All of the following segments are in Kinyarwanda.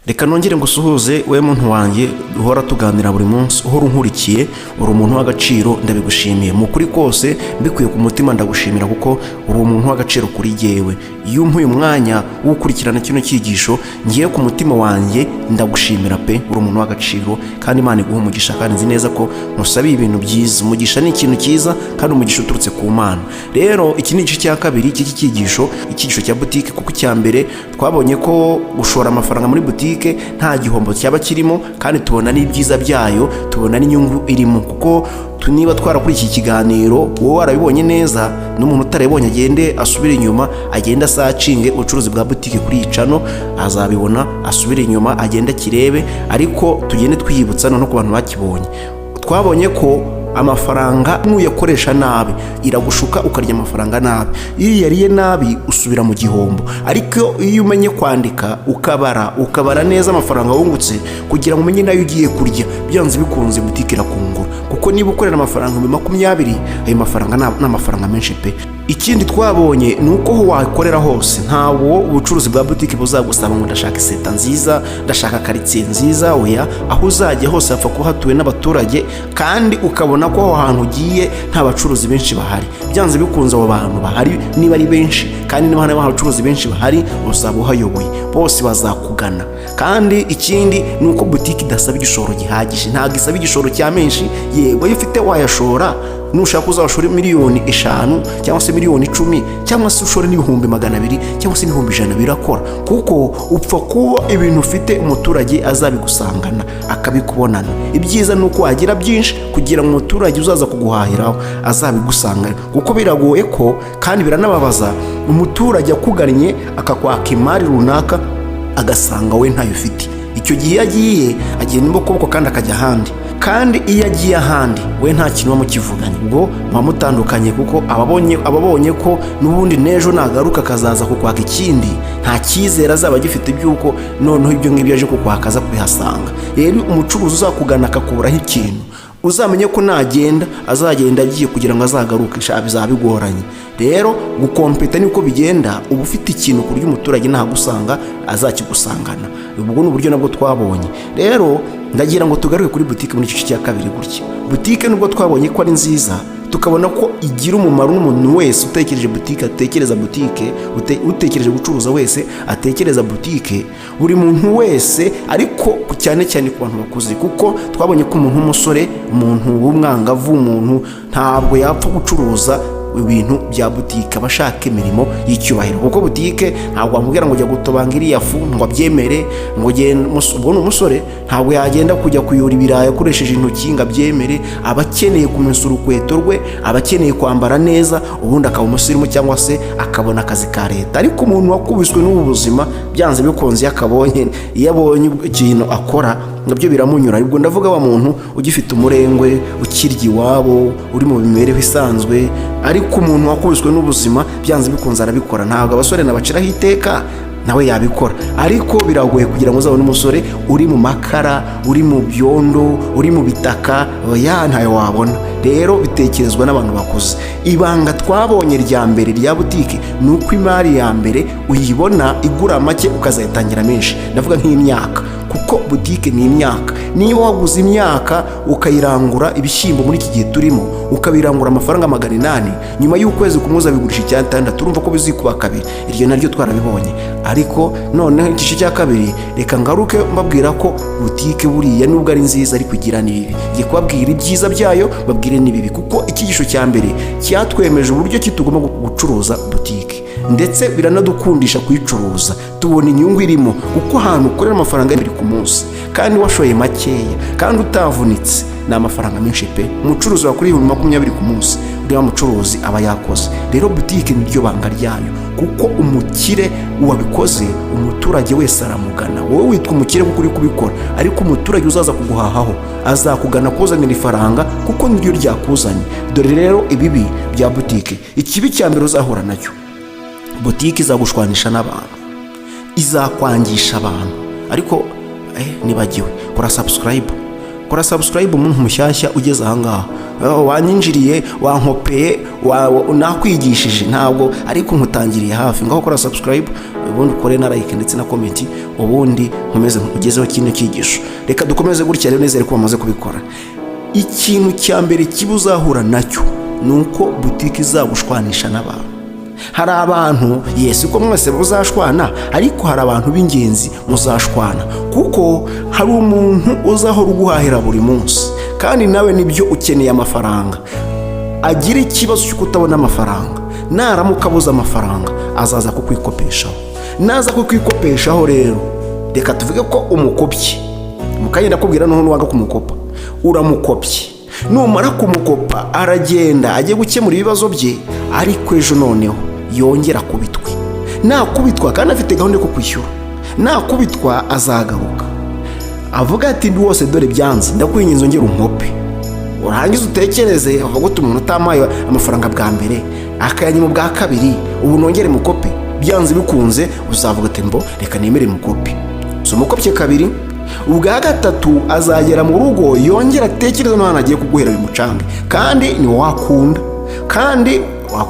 Reka nongere ngusuhuze, we muntu wanjye duhora tuganira buri munsi, uhora unkurikiye. Uri umuntu w'agaciro, ndabigushimiye mu kuri kose, mbikuye ku mutima. Ndagushimira kuko uri umuntu w'agaciro kuri jyewe. Iyo umpuye umwanya wo gukurikirana kino cyigisho, ngiye ku mutima wanjye ndagushimira pe. Uri umuntu w'agaciro kandi Imana iguha umugisha, kandi nzi neza ko musabiye ibintu byiza. Umugisha ni ikintu cyiza kandi umugisha uturutse ku Mana. Rero iki ni igice cya kabiri cy'iki cyigisho, icyigisho cya butike, kuko icya mbere twabonye ko gushora amafaranga muri butike nta gihombo cyaba kirimo, kandi tubona n'ibyiza byayo, tubona n'inyungu irimo. Kuko niba twarakurikiye ikiganiro, wowe warabibonye neza, n'umuntu utarabibonye agende asubire inyuma, agende asearchinge ubucuruzi bwa butike kuri iyi channel, azabibona. Asubire inyuma agende akirebe. Ariko tugende twiyibutsa noneho ku bantu bakibonye. Twabonye ko amafaranga nuyakoresha nabi iragushuka ukarya amafaranga nabi. Iyo uyariye nabi usubira mu gihombo. Ariko iyo umenye kwandika, ukabara, ukabara neza amafaranga wungutse kugira ngo umenye nayo ugiye kurya, byanze bikunze butike irakungura. Kuko niba ukorera amafaranga 20,000, ayo mafaranga ni amafaranga menshi pe. Ikindi twabonye ni uko aho wakorera hose, ntabwo ubucuruzi bwa butike buzagusaba ngo ndashaka iseta nziza, ndashaka karitsiye nziza. Oya, aho uzajya hose hapfa kuba hatuwe n'abaturage, kandi ukabona ko aho hantu ugiye nta bacuruzi benshi bahari. Byanze bikunze abo bantu bahari niba ari benshi, kandi niba hari abacuruzi benshi bahari, uzaba uhayoboye, bose bazakugana. Kandi ikindi ni uko butike idasaba igishoro gihagije, ntabwo isaba igishoro cya menshi. Yego, iyo ufite wayashora. Nushaka uzashore miliyoni 5 cyangwa se miliyoni 10 cyangwa se ushore n'ibihumbi 200 cyangwa se n'ibihumbi 100, birakora, kuko upfa kuba ibintu ufite umuturage azabigusangana, akabikubonana. Ibyiza ni uko wagira byinshi kugira ngo umuturage uzaza kuguhahiraho azabigusangane, kuko biragoye ko kandi biranababaza umuturage akugannye akakwaka imari runaka, agasanga we ntayo ufite. Icyo gihe iyo agiye, agenda ukuboko kandi akajya ahandi. Kandi iyo agiye ahandi, we nta kintu muba mukivuganye, ubwo muba mutandukanye, kuko ababonye ko n'ubundi n'ejo nagaruka akazaza kukwaka ikindi, nta cyizere azaba agifite by'uko noneho ibyo ngibyo aje kukwaka aza kubihasanga. Rero umucuruzi uzakugana akakuburaho ikintu, uzamenye ko nagenda azagenda agiye kugira ngo azagaruke bizaba bigoranye. Rero gucompeta niko bigenda, uba ufite ikintu ku buryo umuturage nahagusanga azakigusangana. Ubwo ni uburyo nabwo twabonye. Rero ndagira ngo tugaruke kuri butike muri iki gice cya kabiri gutya. Butike, nubwo twabonye ko ari nziza, tukabona ko igira umumaro, n'umuntu wese utekereje butike atekereza butike, utekereje gucuruza wese atekereza butike, buri muntu wese, ariko cyane cyane ku bantu bakuze, kuko twabonye ko umuntu w'umusore, umuntu w'umwangavu, umuntu ntabwo yapfa gucuruza ibintu bya butike, aba ashaka imirimo y'icyubahiro. Kuko butike ntabwo wamubwira ngo ujya gutobanga iriya fu ngo abyemere, ngo ubwo ni umusore, ntabwo yagenda kujya kuyora ibirayi akoresheje intoki ngo abyemere. Aba akeneye kumesa urukweto rwe, aba akeneye kwambara neza, ubundi akaba umusirimu cyangwa se akabona akazi ka leta. Ariko umuntu wakubiswe n'ubu buzima, byanze bikunze iyo abonye ikintu akora nabyo biramunyura. Ubwo ndavuga wa muntu ugifite umurengwe, ukirya iwabo, uri mu mibereho isanzwe. Ariko umuntu wakubiswe n'ubuzima, byanze bikunze arabikora. Ntabwo abasore nabaciraho iteka, nawe yabikora, ariko biragoye kugira ngo uzabone umusore uri mu makara, uri mu byondo, uri mu bitaka. Oya, ntayo wabona. Rero bitekerezwa n'abantu bakuze. Ibanga twabonye rya mbere rya butike ni uko imari ya mbere uyibona igura make, ukazayitangira menshi. Ndavuga nk'imyaka, kuko butike ni imyaka. Niba waguze imyaka, ukayirangura, ibishyimbo muri iki gihe turimo, ukabirangura amafaranga 800, nyuma y'ukwezi kumwe uzabigurisha icyatandatu. Urumva ko bizikuba kabiri. Iryo naryo twarabibonye. Ariko noneho igice cya kabiri, reka ngaruke mbabwira ko butike buriya nubwo ari nziza, ariko igira n'ibibi. Ngiye kubabwira ibyiza byayo, babwire n'ibibi, kuko icyigisho cya mbere cyatwemeje uburyo ki tugomba gucuruza butike, ndetse biranadukundisha kuyicuruza, tubona inyungu irimo, kuko ahantu ukorera amafaranga abiri ku munsi kandi washoye makeya kandi utavunitse, ni amafaranga menshi pe. Umucuruzi wakora 20,000 ku munsi, uriya mucuruzi aba yakoze. Rero butike niryo banga ryayo, kuko umukire wabikoze, umuturage wese aramugana. Wowe witwa umukire kuko uri kubikora, ariko umuturage uzaza kuguhahaho azakugana kuzanira ifaranga, kuko niryo ryakuzanye. Dore rero ibibi bya butike. Ikibi cya mbere uzahura nacyo, butike izagushwanisha n'abantu, izakwangisha abantu. Ariko nibagiwe, kora subscribe. Kora subscribe, umuntu mushyashya ugeze ahangaha. Wanyinjiriye, wankopeye, nakwigishije, ntabwo ariko nkutangiriye hafi. Ngaho kora subscribe, ubundi ukore na like ndetse na comment, ubundi nkomeze nkugezeho kino cyigisho. Reka dukomeze gutya rero. Nizere ko bamaze kubikora. Ikintu cya mbere kiba uzahura nacyo ni uko butike izagushwanisha n'abantu. Hari abantu, yes, uko mwese muzashwana, ariko hari abantu b'ingenzi muzashwana, kuko hari umuntu uzahora uguhahira buri munsi, kandi nawe nibyo ukeneye amafaranga. Agira ikibazo cyo kutabona amafaranga. Naramuka abuze amafaranga, azaza kukwikopeshaho. Naza kukwikopeshaho rero, reka tuvuge ko umukopye mukanya, ndakubwira noneho nuwanga kumukopa. Uramukopye, numara kumukopa aragenda agiye gukemura ibibazo bye, ariko ejo noneho yongera akubitwe. Nakubitwa kandi afite gahunda yo kukwishyura, nakubitwa azagaruka avuga ati: "Rwose dore byanze, ndakwinginze ongera unkope." Urangiza utekereze, uvuga uti: "Umuntu utamaye amafaranga bwa mbere, akayanyima bwa kabiri, ubu nongere mukope?" Byanze bikunze uzavuga ati: "Mbo reka nemere mukope." Si umukopye kabiri, ubwa gatatu azagera mu rugo yongera atekereze n'ahantu agiye kuguhera bimucange, kandi ni wowe wakunda, kandi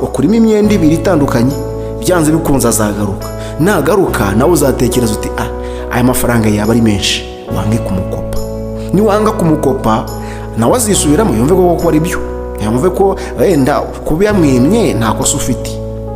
wakurimo imyenda ibiri itandukanye. Byanze bikunze azagaruka. Nagaruka nawe uzatekereza uti: "Ah, aya mafaranga yaba ari menshi." Wange kumukopa. Niwanga kumukopa, nawe azisubiramo, yumve ko ari byo, yumve ko wenda kuba yamwimye nta kosa ufite,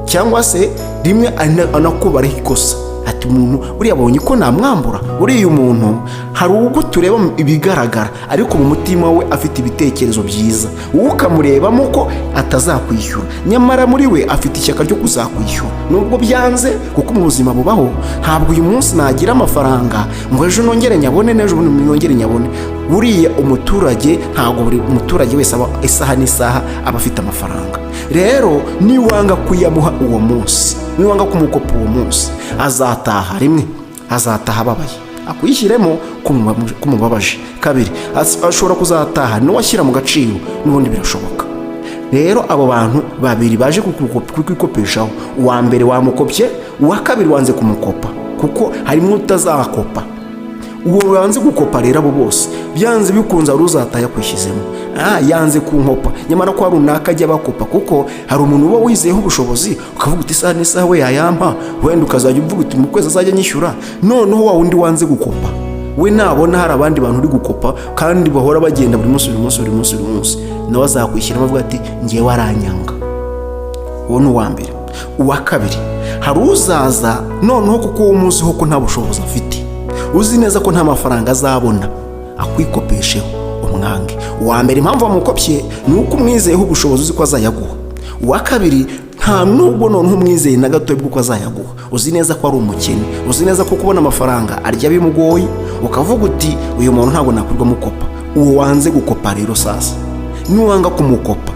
cyangwa se rimwe anakubaraho ikosa, ati: "Umuntu buriya abonye ko namwambura." Uriya umuntu hari ubwo tureba ibigaragara, ariko mu mutima we afite ibitekerezo byiza. Wowe ukamurebamo ko atazakwishyura, nyamara muri we afite ishyaka ryo kuzakwishyura nubwo byanze, kuko mu buzima bubaho. Ntabwo uyu munsi nagira amafaranga ngo ejo nongere nyabone, n'ejo bundi nongere nyabone. Buriya umuturage, ntabwo buri muturage wese aba isaha n'isaha aba afite amafaranga. Rero niwanga kuyamuha uwo munsi, niwanga kumukopa uwo munsi, azataha rimwe, azataha ababaye, akwishyiremo kumubabaje. Kabiri, ashobora kuzataha n'uwashyira mu gaciro, n'ubundi birashoboka. Rero abo bantu babiri baje kukwikopeshaho, uwa mbere wamukopye, uwa kabiri wanze kumukopa, kuko harimo utazakopa. Uwo wanze gukopa rero, abo bose byanze bikunze hari uzataha yakwishyizemo: "Ah, yanze kunkopa, nyamara kwa runaka ajya bakopa." Kuko hari umuntu uba wizeyeho ubushobozi, ukavuga uti: "Isaha n'isaha we yayampa." Wenda ukazajya uvuga uti: "Mu kwezi azajya anyishyura." Noneho wa wundi wanze gukopa we, nabona hari abandi bantu uri gukopa kandi bahora bagenda buri munsi, buri munsi, buri munsi, buri munsi, nawe azakwishyiramo avuga ati: "Ngewe aranyanga." Uwo ni uwa mbere. Uwa kabiri, hari uzaza noneho kuko uwo munsi ko nta bushobozi afite, uzi neza ko nta mafaranga azabona, akwikopesheho, umwange. Uwa mbere impamvu wamukopye ni uko umwizeyeho ubushobozi, uzi ko azayaguha. Uwa kabiri, nta nubwo noneho umwizeye na gato bw'uko azayaguha, uzi neza ko ari umukene, uzi neza ko kubona amafaranga arya bimugoye, ukavuga uti: "Uyu muntu ntabwo nakwirwa mukopa." Uwo wanze gukopa rero, sasa niwanga kumukopa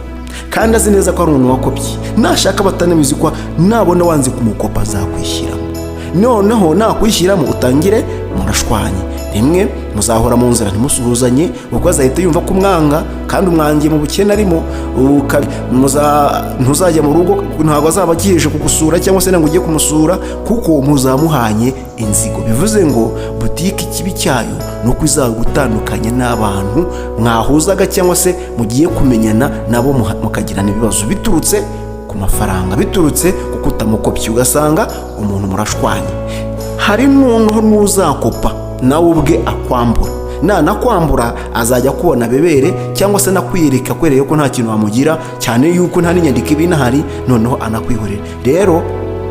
kandi azi neza ko ari umuntu wakopye, nashaka batanabizi ko nabona wanze kumukopa azakwishyiramo. Noneho nakwishyiramo utangire murashwanye. Rimwe muzahora mu nzira ntimusuhuzanye, kuko azahita yumva ko umwanga kandi umwangiye mu bukene arimo. Ntuzajya mu rugo, ntabwo azaba agiye kugusura cyangwa se ngo ujye kumusura, kuko muzamuhanye inzigo. Bivuze ngo butike ikibi cyayo ni uko izagutandukanya n'abantu mwahuzaga cyangwa se mugiye kumenyana nabo, mukagirana ibibazo biturutse ku mafaranga, biturutse kuko utamukopye, ugasanga umuntu murashwanye. Hari noneho n'uzakopa nawe ubwe akwambura. Nanakwambura azajya kubona bebere, cyangwa se nakwiyereka, akwereye ko nta kintu wamugira, cyane yuko nta n'inyandiko iba inahari, noneho anakwihorera. Rero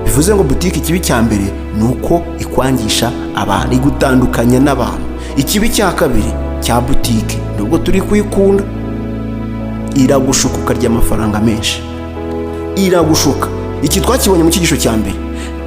bivuze ngo butike ikibi cya mbere ni uko ikwangisha abantu, igutandukanya n'abantu. Ikibi cya kabiri cya butike, nubwo turi kuyikunda, iragushuka ukarya amafaranga menshi. Iragushuka. Iki twakibonye mu cyigisho cya mbere.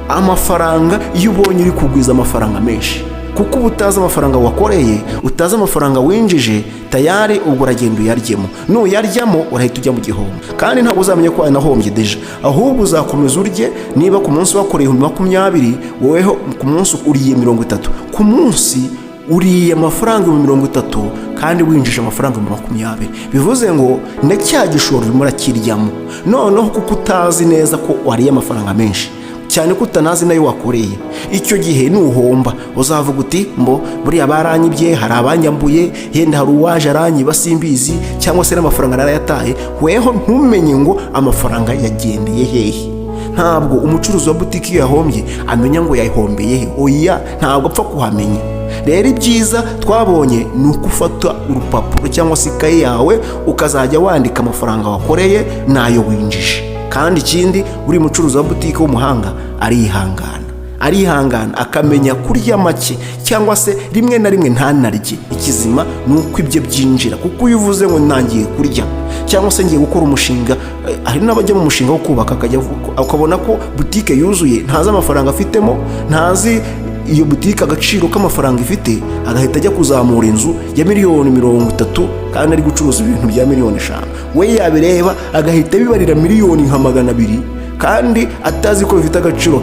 Amafaranga, iyo ubonye uri kugwiza amafaranga menshi, kuko uba utazi amafaranga wakoreye, utazi amafaranga winjije, tayari ubwo uragenda uyaryemo. Nuyaryamo urahita ujya mu gihombo, kandi ntabwo uzamenya ko wanahombye déjà, ahubwo uzakomeza urye. Niba ku munsi wakoreye 20,000, woweho ku munsi uriye 30. Ku munsi uriye amafaranga 30,000 kandi winjije amafaranga 20,000. Bivuze ngo na cya gishoro urimo urakiryamo. Noneho kuko utazi neza ko wariye amafaranga menshi. Cyane ko utanazi nayo wakoreye. Icyo gihe nuhomba uzavuga uti: "Mbo buriya baranyibye, hari abanyambuye, yenda hari uwaje aranyiba simbizi, cyangwa se n'amafaranga narayataye." Weho ntumenye ngo amafaranga yagendeye hehe. Ntabwo umucuruzi wa butike iyo yahombye amenya ngo yayihombeye he. Oya, ntabwo apfa kuhamenya. Rero ibyiza twabonye ni uko ufata urupapuro cyangwa se ikayi yawe, ukazajya wandika amafaranga wakoreye n'ayo winjije. Kandi ikindi, uri mucuruzi wa butike w'umuhanga arihangana, arihangana akamenya kurya make, cyangwa se rimwe na rimwe ntanarye. Ikizima ni uko ibyo byinjira, kuko iyo uvuze ngo ntangiye kurya cyangwa se ngiye gukora umushinga, hari n'abajya mu mushinga wo kubaka, akajya akabona ko butike yuzuye, ntazi amafaranga afitemo, ntazi iyo butike agaciro k'amafaranga ifite, agahita ajya kuzamura inzu ya miliyoni 30 kandi ari gucuruza ibintu bya miliyoni 5. We yabireba agahita bibarira miliyoni nka 200 kandi atazi ko bifite agaciro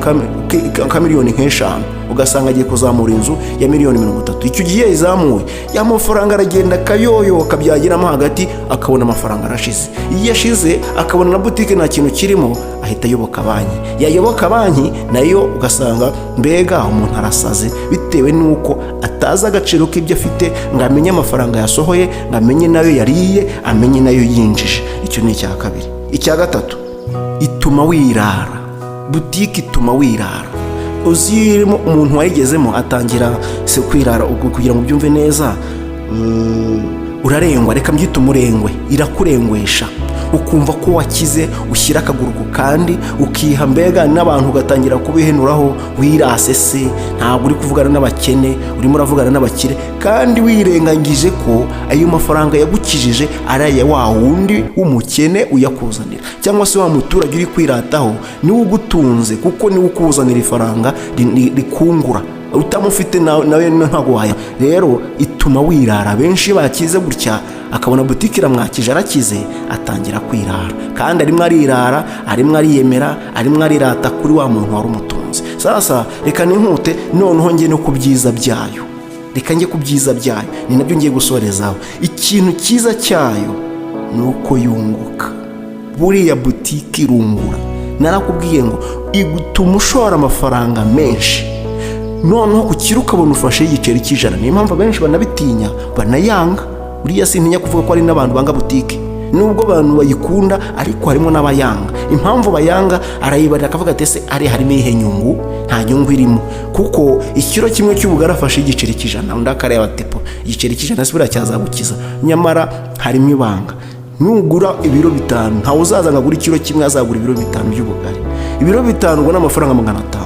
ka miliyoni nk'eshanu, ugasanga agiye kuzamura inzu ya miliyoni 30. Icyo gihe yayizamuye, ya mafaranga aragenda akayoyoka, byageramo hagati akabona amafaranga arashize. Iyo yashize akabona na butike nta kintu kirimo, ahita ayoboka banki. Yayoboka banki nayo, ugasanga mbega umuntu arasaze, bitewe n'uko atazi agaciro k'ibyo afite, ngo amenye amafaranga yasohoye, ngo amenye nayo yariye, amenye nayo yinjije. Icyo ni icya kabiri. Icya gatatu, ituma wirara. Butike ituma wirara. Uzi iyo irimo umuntu wayigezemo atangira se kwirara. Ubwo kugira ngo ubyumve neza, urarengwa, reka mbyite umurengwe, irakurengwesha, ukumva ko wakize, ushyira akaguru ku kandi, ukiha mbega n'abantu ugatangira kubihenuraho. Wirase se, ntabwo uri kuvugana n'abakene, urimo uravugana n'abakire, kandi wirengagije ko ayo mafaranga yagukijije ari aya wa wundi w'umukene uyakuzanira, cyangwa se wa muturage uri kwirataho niwe ugutunze, kuko niwe ukuzanira ifaranga rikungura. Utamufite nawe ntabwo waya. Rero ituma wirara. Benshi iyo bakize gutya, akabona butike iramwakije, arakize, atangira kwirara, kandi arimo arirara, arimo ariyemera, arimo arirata kuri wa muntu wari umutunze. Sasa reka nihute noneho njye no ku byiza byayo. Reka njye ku byiza byayo, ni nabyo ngiye gusorezaho. Ikintu cyiza cyayo ni uko yunguka. Buriya butike irungura. Narakubwiye ngo igutuma ushora amafaranga menshi, noneho ku kiro ukabona ufashe igiceri cy'ijana. Niyo mpamvu abenshi banabitinya, banayanga. Uriya sintinya kuvuga ko hari n'abantu banga butike. Nubwo abantu bayikunda, ariko harimo n'abayanga. Impamvu bayanga, arayibarira akavuga ati: "Ese ari harimo iyihe nyungu? Nta nyungu irimo." Kuko ikiro kimwe cy'ubugari afashe igiceri cy'ijana, undi akareba ati: "Po, igiceri cy'ijana se buriya cyazagukiza?" Nyamara harimo ibanga. Nugura ibiro 5, ntawe uzaza ngo agure ikiro kimwe, azagura ibiro 5 by'ubugari. Ibiro 5 ubwo ni amafaranga 500.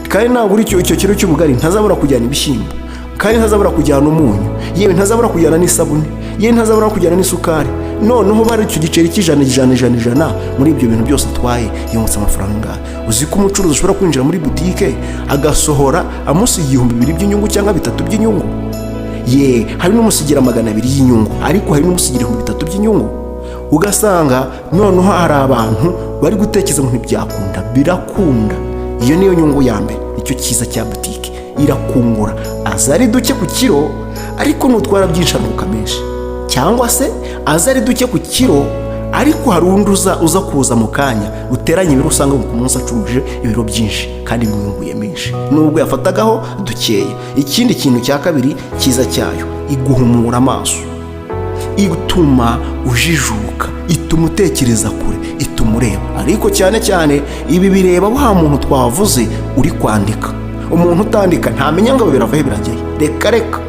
Kandi nagura icyo kiro cy'ubugari, ntazabura kujyana ibishyimbo, kandi ntazabura kujyana umunyu, yewe ntazabura kujyana n'isabune, yewe ntazabura kujyana n'isukari. Noneho bari icyo giceri cy'ijana, ijana, ijana, ijana, muri ibyo bintu byose atwaye yungutse amafaranga. Uzi ko umucuruzi ushobora kwinjira muri butike agasohora amusiga 2000 by'inyungu cyangwa 3000 by'inyungu? Ye, hari n'umusigira 200 y'inyungu, ariko hari n'umusigira 3000 by'inyungu. Ugasanga noneho hari abantu bari gutekereza ngo ntibyakunda. Birakunda. Iyo niyo nyungu ya mbere. Icyo cyiza cya butike, irakungura. Aza ari duke ku kiro, ariko nutwara byinshi arunguka menshi, cyangwa se aza ari duke ku kiro, ariko hari undi uza kuza mu kanya uteranye ibiro, usanga ku munsi acuruje ibiro byinshi kandi bimwunguye menshi nubwo yafatagaho dukeya. Ikindi kintu cya kabiri cyiza cyayo, iguhumura amaso, ituma ujijuka, ituma utekereza kure, ituma ureba. Ariko cyane cyane ibi bireba wa muntu twavuze uri kwandika. Umuntu utandika ntamenya ngo birava he, birajyahe. Reka reka,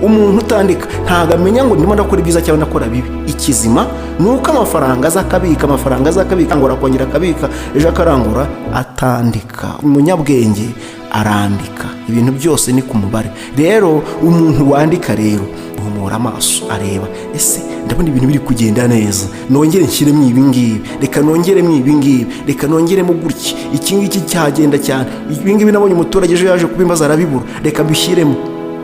umuntu utandika ntabwo amenya ngo ndimo ndakora ibyiza cyangwa ndakora bibi. Ikizima ni uko amafaranga aza akabika, amafaranga aza akabika, ngo akongera akabika, ejo akarangura. Atandika, umunyabwenge arandika, ibintu byose ni ku mubare. Rero umuntu wandika rero uhumura amaso, areba: "Ese ndabona ibintu biri kugenda neza, nongere nshyiremo ibi ngibi, reka nongeremo ibi ngibi, reka nongeremo gutya, iki ngiki cyagenda cyane, ibi ngibi nabonye umuturage ejo yaje kubimbaza arabibura, reka mbishyiremo."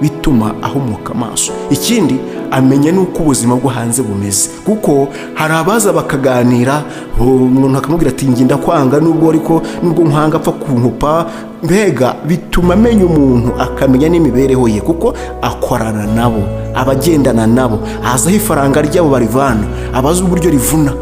Bituma ahumuka amaso. Ikindi amenya n'uko ubuzima bwo hanze bumeze, kuko hari abaza bakaganira, umuntu akamubwira ati: "Njye ndakwanga nubwo, ariko nubwo nkwanga apfa kunkupa." Mbega bituma amenya umuntu, akamenya n'imibereho ye, kuko akorana nabo, abagendana nabo, azi aho ifaranga ryabo barivana, abazi uburyo rivuna.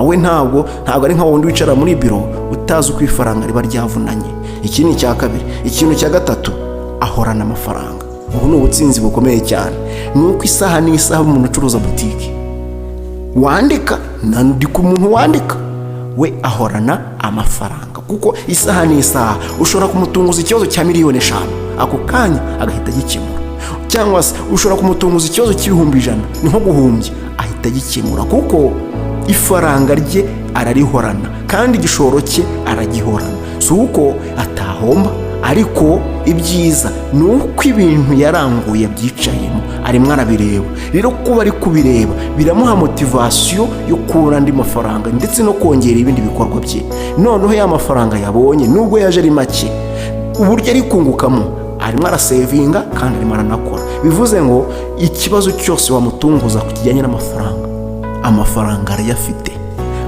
We ntabwo ari nka wundi wicara muri biro utazi uko ifaranga riba ryavunanye. Iki ni icya kabiri. Ikintu cya gatatu, ahorana amafaranga. Ubu ni ubutsinzi bukomeye cyane, ni uko isaha n'isaha umuntu ucuruza butike wandika, nandika, umuntu wandika we ahorana amafaranga, kuko isaha n'isaha ushobora kumutunguza ikibazo cya 5 miliyoni ako kanya agahita agikemura, cyangwa se ushobora kumutunguza ikibazo cy'ibihumbi 100, ni nko guhumbya, ahita agikemura, kuko ifaranga rye ararihorana kandi igishoro cye aragihorana. Si uko atahomba, ariko ibyiza ni uko ibintu yaranguye byicayemo, arimo arabireba. Rero kuba ari kubireba biramuha motivation yo kubona andi mafaranga ndetse no kongera ibindi bikorwa bye. Noneho ya mafaranga yabonye, nubwo yaje ari make, uburyo ari kungukamo, arimo arasevinga kandi arimo aranakora. Bivuze ngo ikibazo cyose wamutunguza ku kijyanye n'amafaranga, amafaranga arayafite,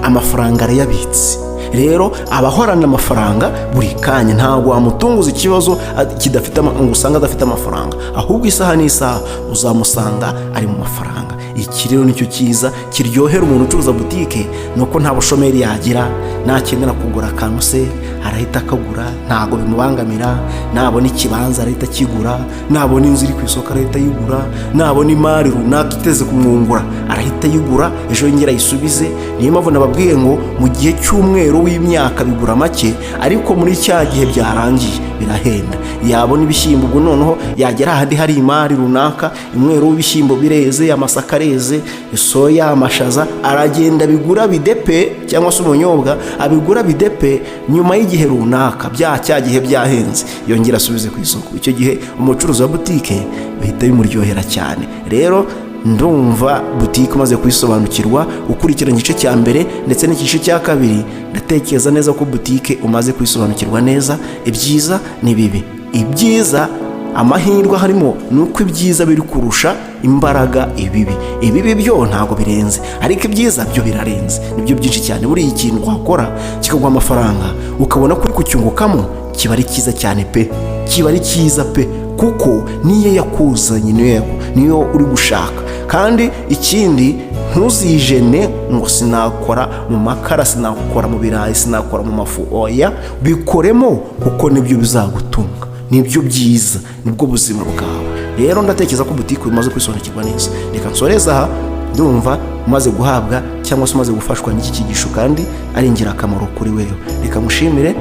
amafaranga arayabitse. Rero abahorana amafaranga buri kanya, ntabwo wamutunguza ikibazo kidafite ngo usange adafite amafaranga, ahubwo isaha n'isaha uzamusanga ari mu mafaranga. Iki rero nicyo cyiza kiryohera umuntu ucuruza butike, ni uko nta bushomeri yagira. Nakenera kugura akantu se arahita akagura, ntabwo bimubangamira. Nabona ikibanza arahita akigura, nabona inzu iri ku isoko arahita ayigura, nabona imari runaka iteze kumwungura arahita ayigura, ejo yongera ayisubize. Niyo mpamvu nababwiye ngo mu gihe cy'umwero w'imyaka bigura make, ariko muri cya gihe byarangiye birahenda. Yabona ibishyimbo, ubwo noneho yagera ahandi hari imari runaka, umwero w'ibishyimbo bireze, amasaka areze, soya, amashaza, aragenda bigura bidepe, cyangwa se ubunyobwa abigura bidepe. Nyuma y'igihe runaka bya cya gihe byahenze, yongera asubize ku isoko. Icyo gihe umucuruzi wa butike bihita bimuryohera cyane. Rero ndumva butike umaze kuyisobanukirwa, ukurikirana igice cya mbere ndetse n'igice cya kabiri. Ndatekereza neza ko butike umaze kuyisobanukirwa neza, ibyiza n'ibibi. Ibyiza, amahirwe harimo ni uko ibyiza biri kurusha imbaraga ibibi. Ibibi byo ntabwo birenze, ariko ibyiza byo birarenze, nibyo byinshi cyane. Buriya ikintu wakora kikaguha amafaranga, ukabona ko uri kucyungukamo, kiba ari cyiza cyane pe, kiba ari cyiza pe, kuko niyo yakuzanye, niyo uri gushaka. Kandi ikindi, ntuzijene ngo sinakora mu makara, sinakora mu birayi, sinakora mu mafu. Oya, bikoremo, kuko nibyo bizagutunga, nibyo byiza, nibwo buzima bwawe. Rero ndatekereza ko butike umaze kwisobanukirwa neza. Reka nsoreze aha. Ndumva umaze guhabwa cyangwa se umaze gufashwa n'iki cyigisho, kandi ari ingirakamaro kuri wewe. Reka mushimire.